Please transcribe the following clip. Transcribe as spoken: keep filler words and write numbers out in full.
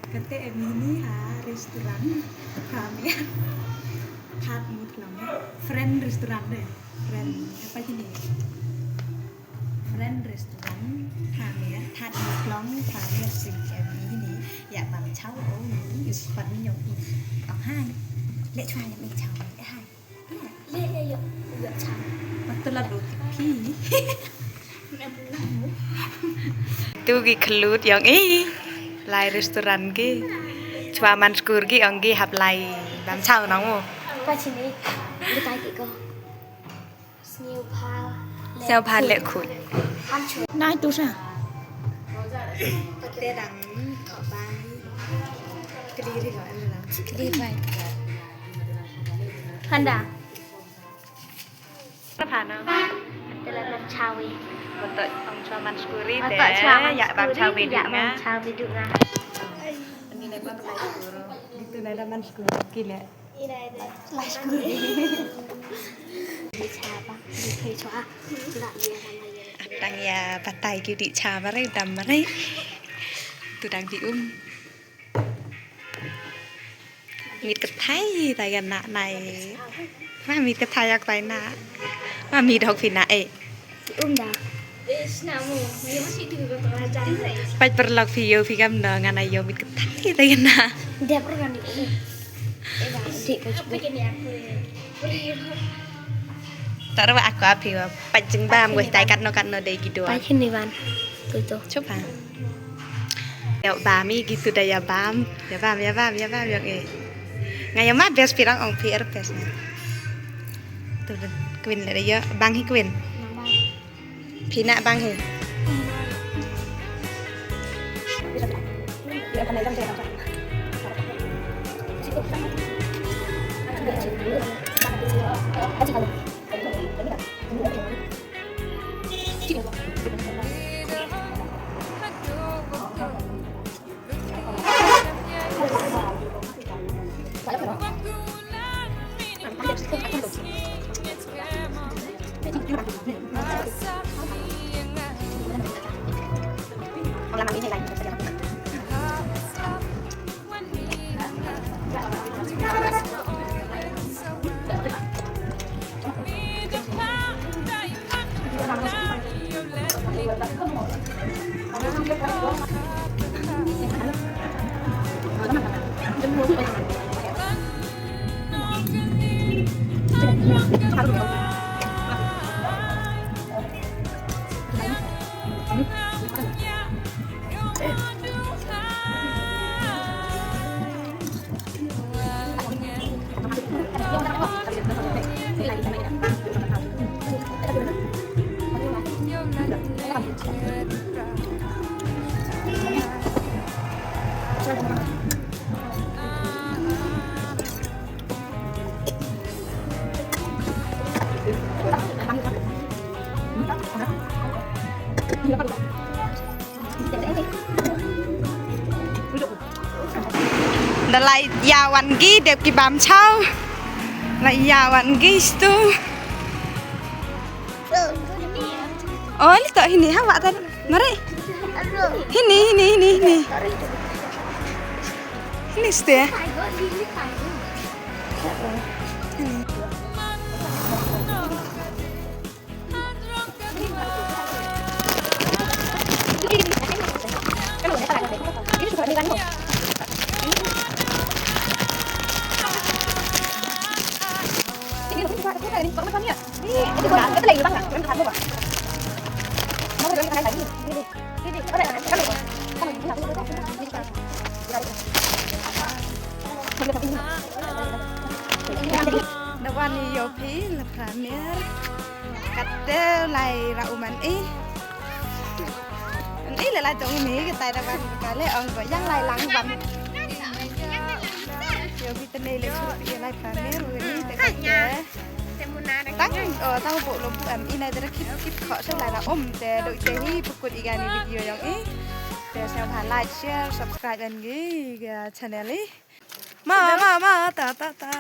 Kate em ini ha restaurant Pramer. Thad Muthlong. Friend restaurant de. Friend apa ini? Friend restaurant Pramer. Thad Muthlong Pramer sing em ini. Ya bam chau o ini. Yus pan nyong ini. Ong hai. Lek chwa nyong ini chau. Lek hai. Lek ya ya ya chang. Betul lah dua tipi. Tu ki khlut yong i lai restaurant ki. Chwa man skur ki ong ki hap lai bam chau nong mo. Apa sini? Kita ki ko. Sniu pha. Sniu pha lek khut. Nai tu sa. Te dang kau bai. Kli ri lo em lo. Kli bai. Handa. Apa na? Te la bam chawi. Betul ong chwa man skuri te. Betul chwa man ya bam skuri, chawi ya du nga. Bam chawi du nga. Ini ne bam lai skuri. Gitu na da man skuri kile. Ini ne. Lai skuri. Di chapa, di chapa. Tang ya batai ki di chapa re dam re. Tu dang di um. Mit kthai ta ka na nai. Ma mit kthai yak tai na. Ma mit hok phi na e. Um da. Pait paralok phi ïoh phi kam na ngan ai ïoh mit kthai ta ka na. Dep ro kan di. Dik. Tara wa aku api wa pait jingbam wa tai katno katno dei ki dua. Pait kini wan. Tu tu. Chupa. Ïa bam i gitu da ïa bam. Ïa bam, ïa bam, ïa bam, ïa eh. Nga ïa ma best pirang ong phi er best na. Tu da kwin le da ïa bang hi kwin. Phi na bang hi. Da la ïa wan ki dep ki bam chaw. La ïa wan ki stu. Oh, li to hini ha wa ta mare. Hini, hini, hini, hini. Hini ste. Na wan ïoh phi la Pramer. Kat te lai ra u man i. An i la la jong mi ka tai da wan ka le ong ko yang lai lang wan. Ïoh phi te ne le chu phi lai Pramer u ni te ka te. Tang, oh, tang bu lo bu em i nai da kit kit kho se lai ra um te do te hi pukut i gani video yong i. Te sngewbha like, share, subscribe and gi ga channel i. Ma, ma, ma, ta, ta, ta.